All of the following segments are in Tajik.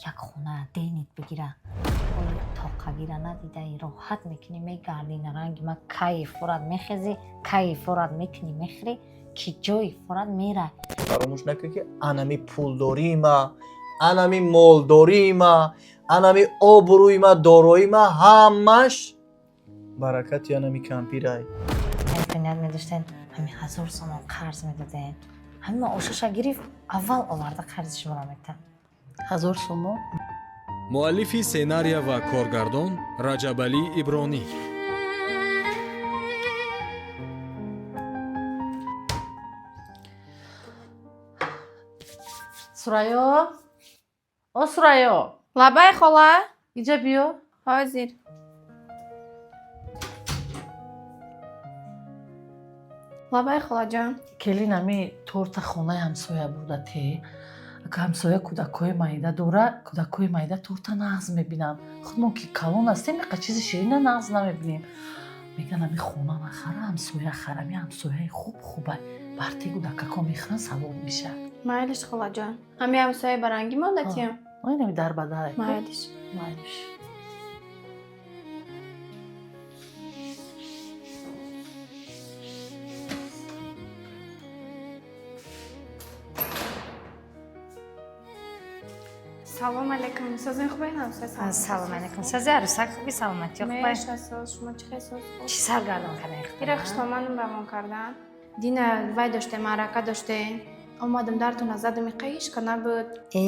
Як хона денит бигира, тоқагира надидаи, роҳат мекунӣ, мегардӣ. Наранги ма кайи фурат мехезӣ, кайи фурат мекунӣ, мехӯрӣ, ки ҷои фурат мера. Фаромӯш накун, ки анами пулдории ма, анами молдории ма, анами обрӯи ма, дороии ма ҳамаш баракати анами кампирай. Имконият медоштен, ҳамин 1000 сомон қарз медодем. Ҳамин маошаша гирифт, аввал оварда қарзи шуморо метам. 1000 сомон? Муаллифи сценария ва коргардон Раҷабалӣ Ибронӣ. Сурайё, о Сурайё! Лабай, хола. Иҷа биё. Ҳозир. Лабай, холаҷон. Келин, ами торта хонаи ҳамсоя бурда те. Ака, ҳамсоя кӯдакҳои майда дора, кӯдакҳои майда торта нағз мебинанд. Худмон ки калон ҳастем, иқа чизи ширина нағз намебинем. Меган, ами хона нахара, ҳамсоя хара. Ами ҳамсояи хуб хуба барти кӯдакако мехӯранд, савоб мешавад. Майлиш, холаҷон. Ҳами ҳамсояи барангӣ мондатиям? Инами дар ба дар. Майлиш. Майлиш. Салом алейкум. Созин, хубе, ҳамсоя? Салом алейкум. Сози, арӯсак, хуби, саломатӣ, хубай? Меша, соз. Шумо чӣ хел, соз, хуб? Чӣ саргардон кардаи? Ира хуштоманам равон кардан. Дина вай доштем, маърака доштем. Омадам, дартона задам, иқа ҳичка набуд. Э,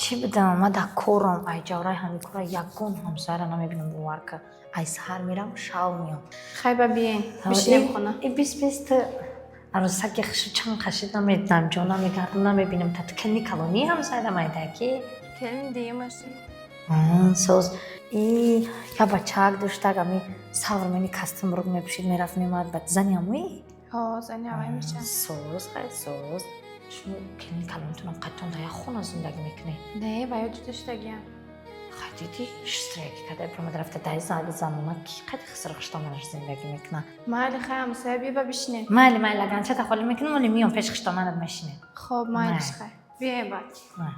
чӣ будам, ма дар корам, ай ҷавраи ҳами кора ягон ҳамсояра намебинам, бовар ка. Ай саҳар мерам, шав меём. Хайба, биен, бишинем хона. Э, бис, бис, ту арӯсаки хушу чанд қашид намедонам, ҷо намегардам, намебинам. Та ту келини калонии ҳамсояра майдаки? Келин дуюмаш. Соз. И я бачаак доштак, ами саврмени костюм рук мепӯшид, мерафт, меомад, ба зани ҳамои? Ҳо, зани ҳавай меша. Соз, хай, соз. Шумо келини калонитонам қайтон дар як хона зиндагӣ мекунед? Не, ва ё ҷудо шудагиям. Хай, диди, шустрояки када биромад рафта дай зали замона ки қади хисро хуштоманаш зиндагӣ мекунад. Майли, хай, ҳамсоя, биё ба бишинем. Майли, майли, аганчата холӣ мекунем, оли миём пеш хуштоманат мешинем. Хоб, майлиш. Май. Хай, биёем баъд. Май.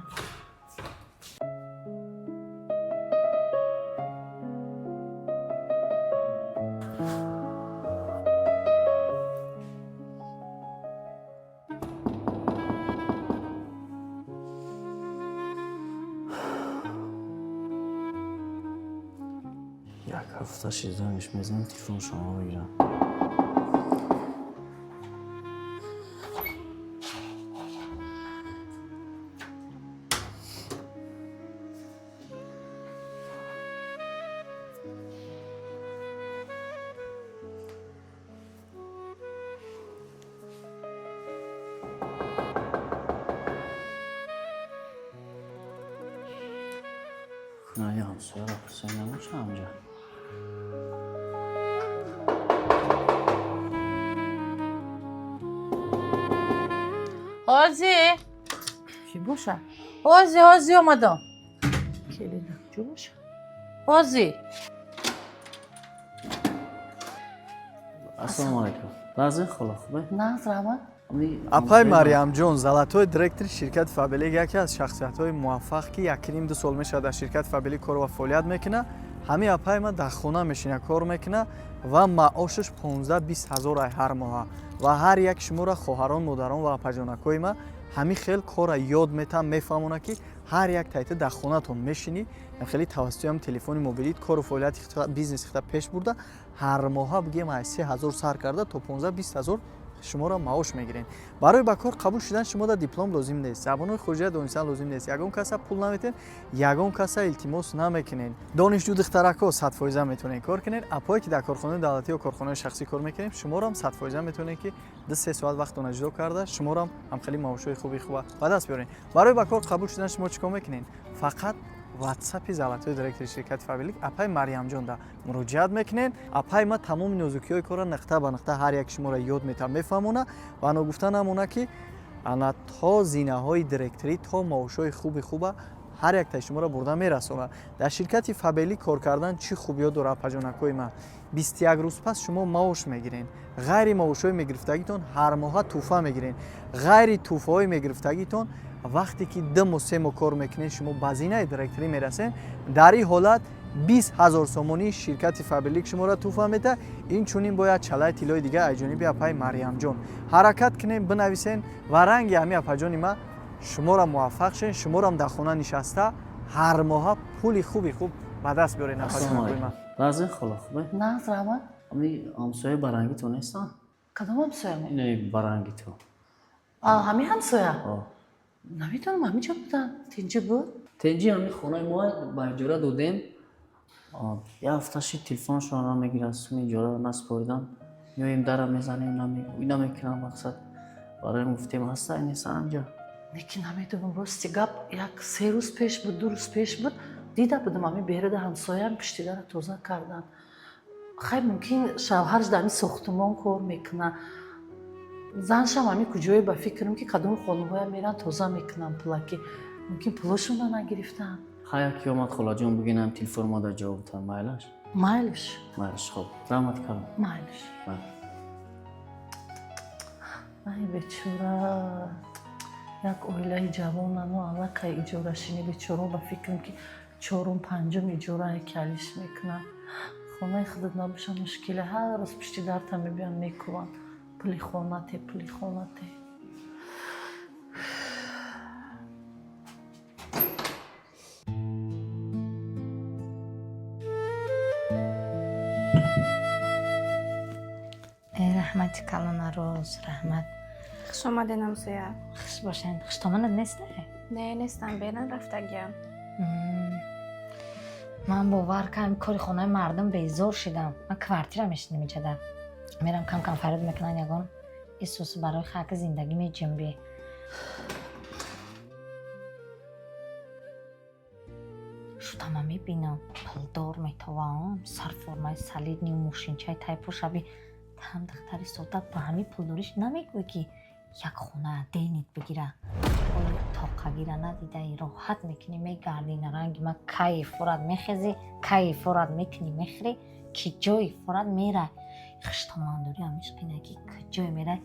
Як ҳафта шизданиш мезанам, телефон шумо бигирам. На, я ҳамсояро пурсем, набоша ҳамҷа. Ҳози ки боша? Ҳози, ҳози омадам. Келина куҷо боша? Ҳози. Ассалому алайкум, лаҳза, хола, хубе? Нағз, раҳмат. Апай Марьямҷон, золотой директори ширкати Фабелик, яке аз шахсиятҳои муваффақ, ки 1,5-2 сол мешавад дар ширкати Фабелик кор ва фаъолият мекунад. Ҳамин апай ма дар хона мешина, кор мекунад ва маошаш 15-20 ҳазор ай ҳар моҳа. Ва ҳар як шуморо, хоҳарон, модарон ва апаҷонакҳои ма, ҳамин хел корра ёд метаҳам, мефаҳмонад, ки ҳар як тайта дар хонатон мешинӣ, хеле тавассути ҳам телефони мобилит кору фаъолияти бизнеси хита пеш бурда, ҳар моҳа бигем аз 3000 сар карда то 15-20 ҳазор шуморо маош мегирем. Барои ба кор қабул шудан шумо да диплом лозим нест, забонҳои хориҷия донистан лозим нест, ягон каса пул наметен, ягон каса илтимос намекунед. Донишҷӯ духтаракҳо 100% метавонед кор кунед. Апое ки дар корхонаи давлатӣ ё корхонаи шахсӣ кор мекунем, шуморам 100% метавонед, ки 2-3 соат вақтона ҷудо карда, шуморам ҳамхели маошҳои хуби хуба ба даст биёред. Барои ба кор қабул шудан шумо чӣ кор мекунед? Фақат ватсапи золотой директори ширкати Фабелик апай Марьямҷон да муроҷиат мекунед. Апай ма тамоми нозукиҳои корро нуқта ба нуқта ҳар як шуморо ёд метавам, мефаҳмона. Ва ногуфта намона, ки ана то зинаҳои директорӣ, то маошҳои хуби хуба ҳар яктаи шуморо бурда мерасонад. Дар ширкати Фабелик кор кардан чӣ хубиё дорад, апаҷонакҳои ман? 21 рӯз пас шумо маош мегиред. Ғайри маошҳои мегирифтагитон ҳар моҳа тӯҳфа мегиред. Ғайри тӯҳфаҳои мегирифтагитон Вақте ки 2 моҳ, 3 моҳ кор мекунед, шумо ба зинаи директорӣ мерасед. Дар ин ҳолат 20 000 сомонӣ ширкати Фаберлик шуморо тӯҳфа медиҳад. Инчунин бояд чалаи тиллои дига аз ҷониби апаи Марьямҷон. Ҳаракат кунем, бинависен ва ранги ҳами апаҷони ма шуморо муваффақ шен, шуморам дар хона нишаста ҳар моҳа пули хуби хуб ба даст биёрен, апаҷони ма. Лаҳза, хола, хубе? Нағз, раҳмат. Ами ҳамсоя баранги ту нестан? Кадом ҳамсоямо? Ин баранги ту. Ҳами ҳамсоя? Намедонам, ҳамин ҷо будан. Тинҷи буд? Тинҷи, ҳами хонаи мо ба иҷора додем. Як ҳафта шид, телефоншонро намегирад, суми иҷораро насупоридан. Меоем, дара мезанем, намекунам. Мақсад, бароем гуфтем, ҳаста неста анҷа? Не ки намедонам, рости гап, як се рӯз пеш буд, 2 рӯз пеш буд, дида будам, ҳами берада ҳамсоям пиштидара тоза кардан. Хай, мумкин шавҳарш дар ҳами сохтумон кор мекунад, заншам ҳами куҷое, ба фикрам, ки кадом хонумҳоя меран, тоза мекунанд пулаки, мумкин пулошонро нагирифтанд. Хай, яке омад, холаҷон, бигинам, телефон мода ҷавоб дам, майлаш? Майлиш. Майлаш, хоб, раҳмат кардам. Майлиш. Ай, бечора, як оилаи ҷавонану аллакай иҷорашинӣ, бечоро, ба фикрам, ки чорум, панҷум иҷорае ки алиш мекунад. Хонаи худат набоша, мушкиле. Ҳар рӯз пишти дарта мебиён, мекӯванд: пули хонате, пули хонате. Раҳмати калона, рӯз раҳмат. Хуш омаден, ҳамсоя. Хуш бошен. Хуштоманат нест? Не, нестам, беран рафтагиям. Ман бовар кардам, кори хонаи мардум безор шидам. Ман квартира мешинам иҷада, мерам, кам кам фарёд мекунанд, ягон исус барои хаки зиндагӣ меҷунбӣ. Шудама мебинам, пулдор метавам, сарформаи солидный, мошинчаи тайпӯшаби там, духтари сода ба ҳами пулдориш намегӯй, ки як хона денит бигира. Тоқагира надидаи, роҳат мекунӣ, мегардӣ, наранги ма кай фурат мехезӣ, кай фурат мекунӣ, мехӯрӣ, ки ҷои фурат мерай. Хуштомандорӣ ҳамиш қина, ки куҷое мерай,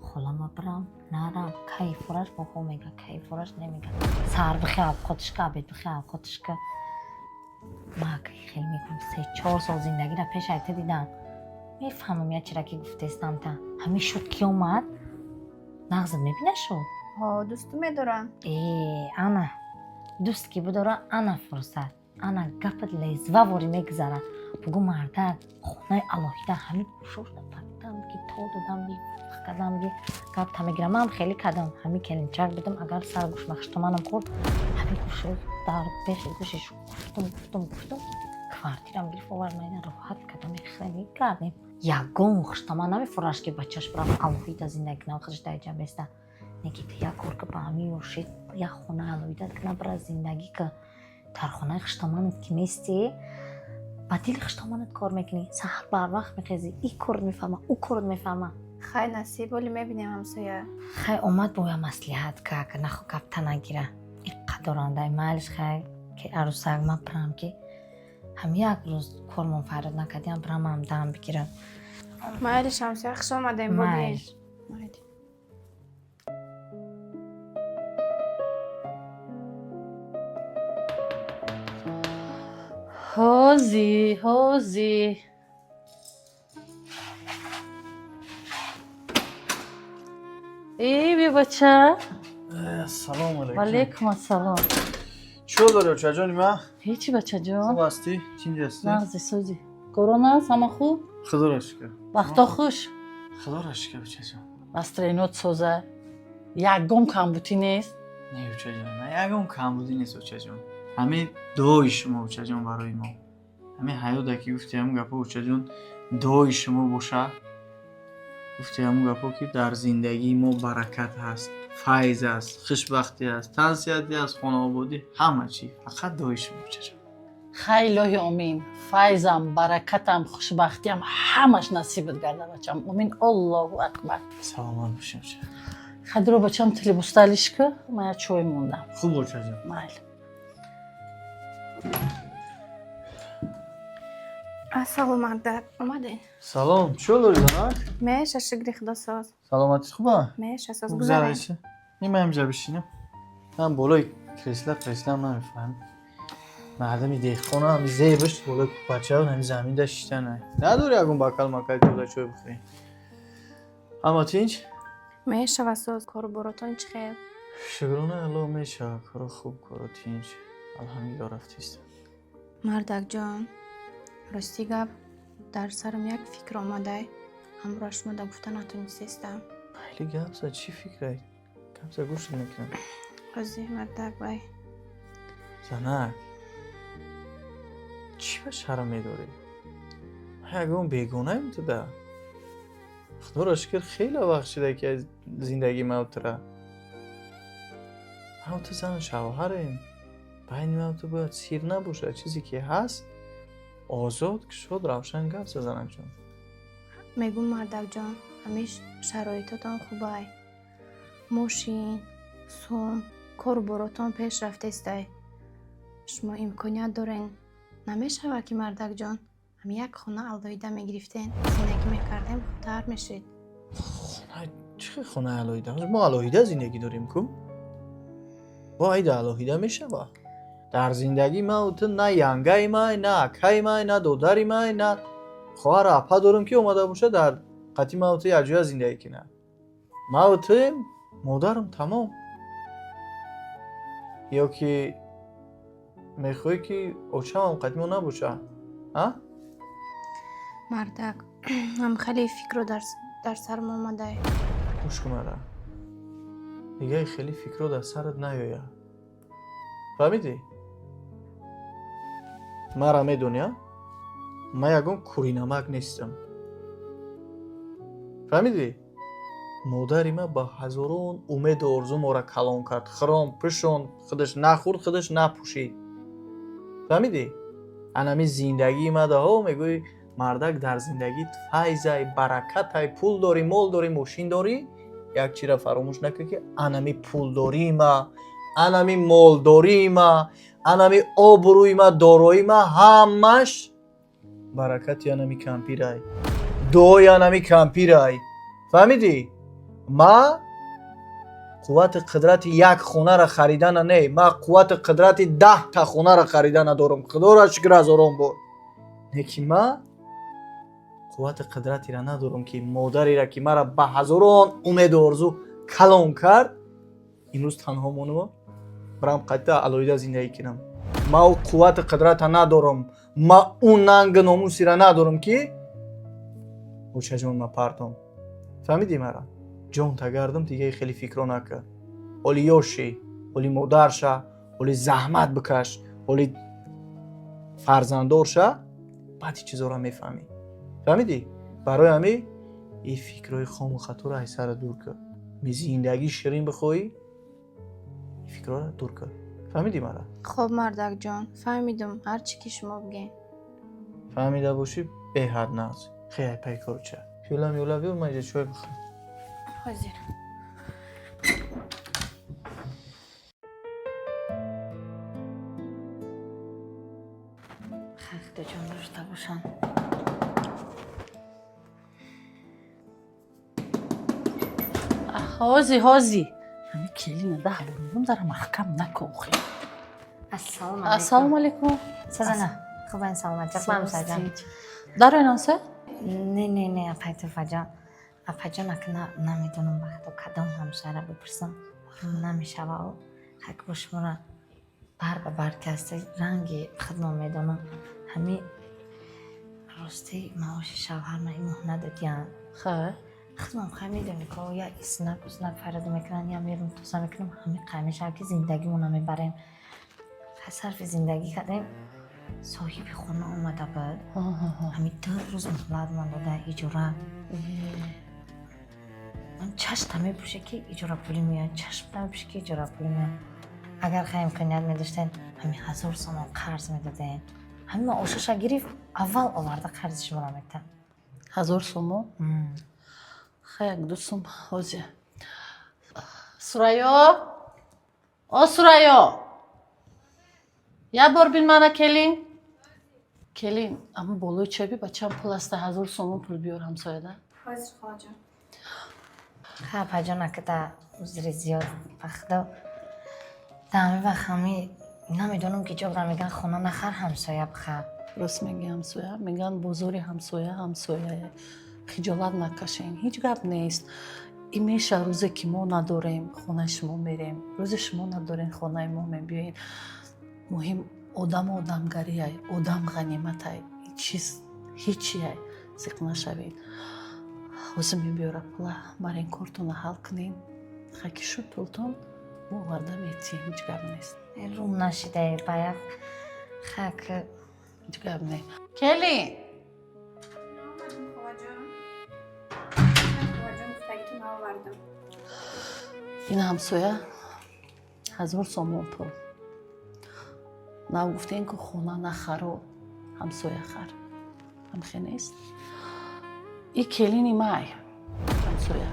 холама бирам, нарам, кай фураш бохо мега, кай фураш немега. Саҳар бихе авқотишка, обед бихе авқотишка. Ма хеле мегӯям, 3-4 сол зиндагиро пеш айта дидам, мефаҳмам. Я чира ки гуфтестам, та ҳамин шуд, ки омад, нағзат мебина шуд. Ҳо, дӯсту медорам. Э, ана дӯст ки бидора, ана фурсат, ана гапат лезва ворӣ мегузара. Бугӯ, мардак хонаи алоҳида ҳамин гӯшошда пакдам, ки то додам, ги кардам, ги гап та мегирам. Ман хеле кардам, ҳамин келинчак будам, агар сар гӯш махштоманам хӯрд, ҳамин гӯшо дар бехи гӯшиш гуфтум, гуфтум, гуфтум, квартирам гирифт, овард, майда роҳат кардам, мехӯрем, кардем. Ягон хуштоман намефураш, ки бачаш бирав алоҳида зиндагӣ кунам, худаш дар ҷа места. Неки ту як кор ка, ба ҳамин ёшид як хона алоҳида кна, бира зиндагӣ ка. Дар хонаи хуштоманат ки местӣ, ба дили хуштоманат кор мекунӣ, саҳар барвақт мехезӣ, и корот мефаҳма, ӯ корот мефаҳма. Хай, насиб, оли мебинем, ҳамсоя. Хай, омад, боя маслиҳат ка, ка нахо гапта нагира иққадорандаи. Майлиш, хай, ки арӯсак ман бирам, ки ҳам як рӯз кормон фарёд накардиам, бирамам дам бигирам. Майлиш, ҳамсоя, хуш омадем. Майлиш. Майли. Ҳози, ҳози. Эй, бебача. Ассалому алайкум. Валейкум ассалом. Чӣ дорӣ, очаҷони ман? Ҳечи, бачаҷон. Хуб ҳастӣ, тинҷ ҳастӣ? Нағзи, сӯзи, корона аст, ҳама хуб. Худоро шукр. Вақто хуш. Худоро шукр, очаҷон. Настроение от соза, ягон камбутӣ нест? Не, очаҷон, на, ягон камбудӣ нест, очаҷон. Ҳамин дуои шумо, очаҷон, барои мо, ҳамин ҳаёта ки гуфти, ҳамун гапҳо, очаҷон, дуои шумо боша, гуфти ҳамун гапҳо, ки дар зиндагии мо баракат ҳаст, файз аст, хушбахтӣ аст, тансиҳатӣ аст, хонаободӣ, ҳама чӣ, фақат дуои шумо, очаҷон. Хай, илоҳи омин, файзам, баракатам, хушбахтиам ҳамаш насибат гарда, бачам, омин, Аллоҳу акбар. Саломат бошем, очаҷон. Хадиро, бачам, тилибуста алиш ка, ман як чой мондам. Хуб, очаҷон. Майли. Ассалом, мардак, омаден? Салом, чӣ дорӣ, занак? Меша, шукри худо, соз. Саломатӣ хуба? Меша, соз, гузарем. Гузарайша, нима ҳамҷа бишинам. Ман болои кресла намефаҳмам. Мардами деҳқона ҳами зебаш болои кӯпача ҳами заминда шиштана. Надори ягон бакал макал тоза чой бихӯрем. Ҳама тинч? Мешава соз, кору боротон чӣ хел? Шукрона Алло, мешава. Коро хуб, коро тинч. Алҳамдулилло, рафтист. Мардакҷон, рости гап, дар сарам як фикр омадай, ҳамроҳ шумо да гуфта натонистестам. Майли, гап зад, чӣ фикрай? Гап зад, гӯш мекунам. Ҳозир, мардак, вай. Занак, чӣ ба шарм медорӣ? Ман ягон бегонаем туда? Худоро шукр, хеле вақт шуда, ки аз зиндагии ман тура. Ман ту зану шавҳарем. Байни ман ту бояд сир набошад. Чизе ки ҳаст, озод, кушод, равшан гап зад, занакҷон. Мегӯм, мардакҷон, ҳамеш шароитотон хубай, мошин, сум, кору боротон пеш рафтестай, шумо имконият дорен. Намешавад ки, мардакҷон, ҳами як хона алоҳида мегирифтен, зиндагӣ мекардем, хубтар мешид. Хона чӣ хел хонаи алоҳида? Мо алоҳида зиндагӣ дорем ку? Бо айда алоҳида мешава? Дар зиндагӣ ман ту на янгаи май, на акаи май, на додари май, на хоҳару апа дорем, ки омада боша, дар қатъи ман ту якҷоя зиндагӣ кунад. Ман туем, модарам, тамом. Ё ки мехоҳӣ, ки очамам қатъи мо набоша, а? Мардак, ҳам хеле фикро дар сарам омадай. Гӯш кун мара, дигаи хеле фикрро дар сарат наёяд, фаҳмидӣ? Мара медонӣ, а? Ман ягон куринамак нестам, фаҳмидӣ? Модари ман ба ҳазорон умеду орзу моро калон кард, хӯрон, пӯшон, худаш нахӯрд, худаш напӯшид, фаҳмидӣ? Анами зиндагии мадаҳо мегӯӣ, мардак, дар зиндагит файзай, баракатай, пул дорӣ, мол дорӣ, мошин дорӣ. Як чизро фаромӯш накун, ки анами пулдории ма, анами молдории ма, анами обрӯи ма, дороии ма ҳамаш баракати анами кампирай, дуои анами кампирай, фаҳмидӣ? Ма қуввати қудрати як хонаро харидана не, ма қуввати қудрати 10-та хонаро харидана дорам, худоро шукр, ҳазорон бор. Лекин ма қуввати қудратиро надорам, ки модареро, ки маро ба ҳазорон умеду орзу калон кард, имрӯз танҳо монам, барам қайта алоҳида зиндагӣ кунам. Ма ӯ қуввати қудрата надорам, ма ӯ нангу номусиро надорам, ки очаҷон, ма партом, фаҳмидӣ мара? Ҷон тагардам, дигаи хеле фикрро накар. Ҳоли ёшӣ, ҳоли модар ша, ҳоли заҳмат бикаш, ҳоли фарзанддор ша, баъди чизоро мефаҳмӣ, фаҳмидӣ? Барои ҳамин ин фикрҳои хому хаторо аз сара дур кун. Ми зиндагии ширин бихоҳӣ, ин фикрҳоро дур кун, фаҳмидӣ мара? Хоб, мардакҷон, фаҳмидум, ҳар чӣ ки шумо бигӯед. Фаҳмида бошӣ, беҳад нағз. Хеле пай корча, пиёла миёла биёр, ман инҷа чой бихӯрам. Ҳозир. Хай, худоҷон дошта бошанд. Ҳози, ҳози, ҳами келина 10 бор мегӯм, дара маҳкам накун охи. Ассалому алайкум. Ассалому алайкум. Сазана, хубан, саломат ҳамсаҷон? Дароен, ҳамса. Не, не, не, апай Туфаҷон, апаҷон, акна намедонам ба худо кадом ҳамсара бипурсам, намешава. Хак бо шуморо бар ба бар ки ҳасте, ранги худмо медонам. Ҳами рости, маоши шавҳарма ин моҳ надодиян. Хай. Худмам хай медони ко, я иснак уснак фарёд мекунанд, я мерум тоза мекунам, ҳами қай мешава, ки зиндагимона мебарем. Хай, сарфи зиндагӣ кардем. Соҳиби хона омада буд, ҳами 2 рӯз муҳлат ман дода, иҷора. Ман чашм мепӯше, ки иҷорапулӣ меояд, чашм мепӯше, ки иҷорапулӣ меояд. Агар хай имконият медоштем, ҳами 1000 сомон қарз медодем. Ҳами маошаша гирифт, аввал оварда қарзи шуморо метам. 1000 сомон? Хай, як ду сум ҳози. Сурайё, о Сурайё, як бор бин мана, келин, келин, ама болои чойби бачам пул аста, 1000 сомон пул биёр ҳамсояда. Ҳозир, холаҷон. Ха, апаҷон, акада узри зиёд, ба худо. Дар ҳамин вақт ҳами намедонам ки ҷо будам, меган хона нахар, ҳамсоя бихар. Рост меги, ҳамсоя меган, бозори ҳамсоя ҳамсояе. Хиҷолат накашен, ҳеҷ гап нест. И меша, рӯзе ки мо надорем, хонаи шумо мерем, рӯзе шумо надорем, хонаи мо мебиёен. Муҳим одаму одамгарияй, одам ғаниматай, чиз ҳечияй. Зиқ нашавед. Ҳозир мебиёра пула, барин кортона ҳал кунем. Хаки шуд пултон, мо оварда метиҳем, ҳеҷ гап нест. Рум нашидае ба як хак. Ҳеҷ гап не, келин. Холаҷон, холаҷон, гуфтагитон овардам. Ин ҳамсоя 1000 сомон пул. Нав гуфтем, ки хона нахаро, ҳамсоя хар, ҳамхе нест. И келини май, ҳамсоя.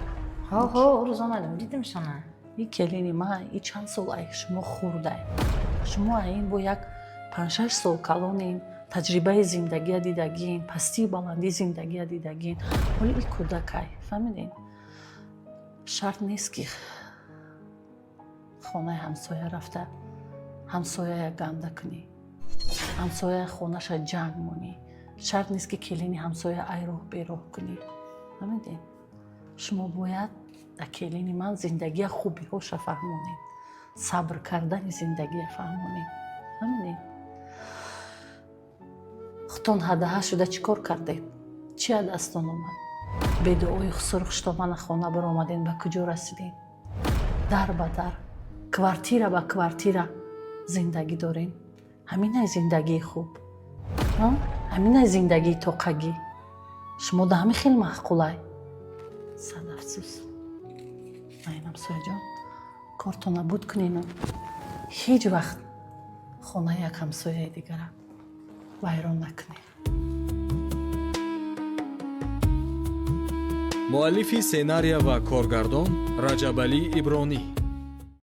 Ҳо, ҳо, рӯз омадам, дидим шона. И келини май, и чанд сол ай шумо хурдай. Шумо ай ин бо як 5-6 сол калонем, таҷрибаи зиндагия дидагиен, пастию баландии зиндагия дидагиен. Ҳоли и кӯдакай, фаҳмидем? Шарт нест, ки хонаи ҳамсоя рафта, ҳамсояя ганда кунӣ, ҳамсояя хонаша ҷанг монӣ. Шарт нест, ки келини ҳамсоя ай роҳ бероҳ кунӣ, фаҳмидем? Шумо бояд дар келини ман зиндагия хубиҳоша фаҳмонед, сабр кардани зиндагия фаҳмонед, фаҳмидем? Худтон ҳадаҳа шуда чӣ кор кардед? Чӣ аз дастон омад? Бедуои сурхуштомана хона баромадем, ба куҷо расидем? Дар ба дар, квартира ба квартира зиндагӣ дорем. Ҳаминай зиндагии хуб, ҳаминай зиндагии тоқагӣ. Шумо да ҳамин хел маъқулай? Сад афсӯс. Айн ҳамсояҷон, кортона буд кунену ҳеҷ вақт хонаи як ҳамсояи дигара вайрон накунед. Муаллифи сценария ва коргардон Раҷабалӣ Ибронӣ.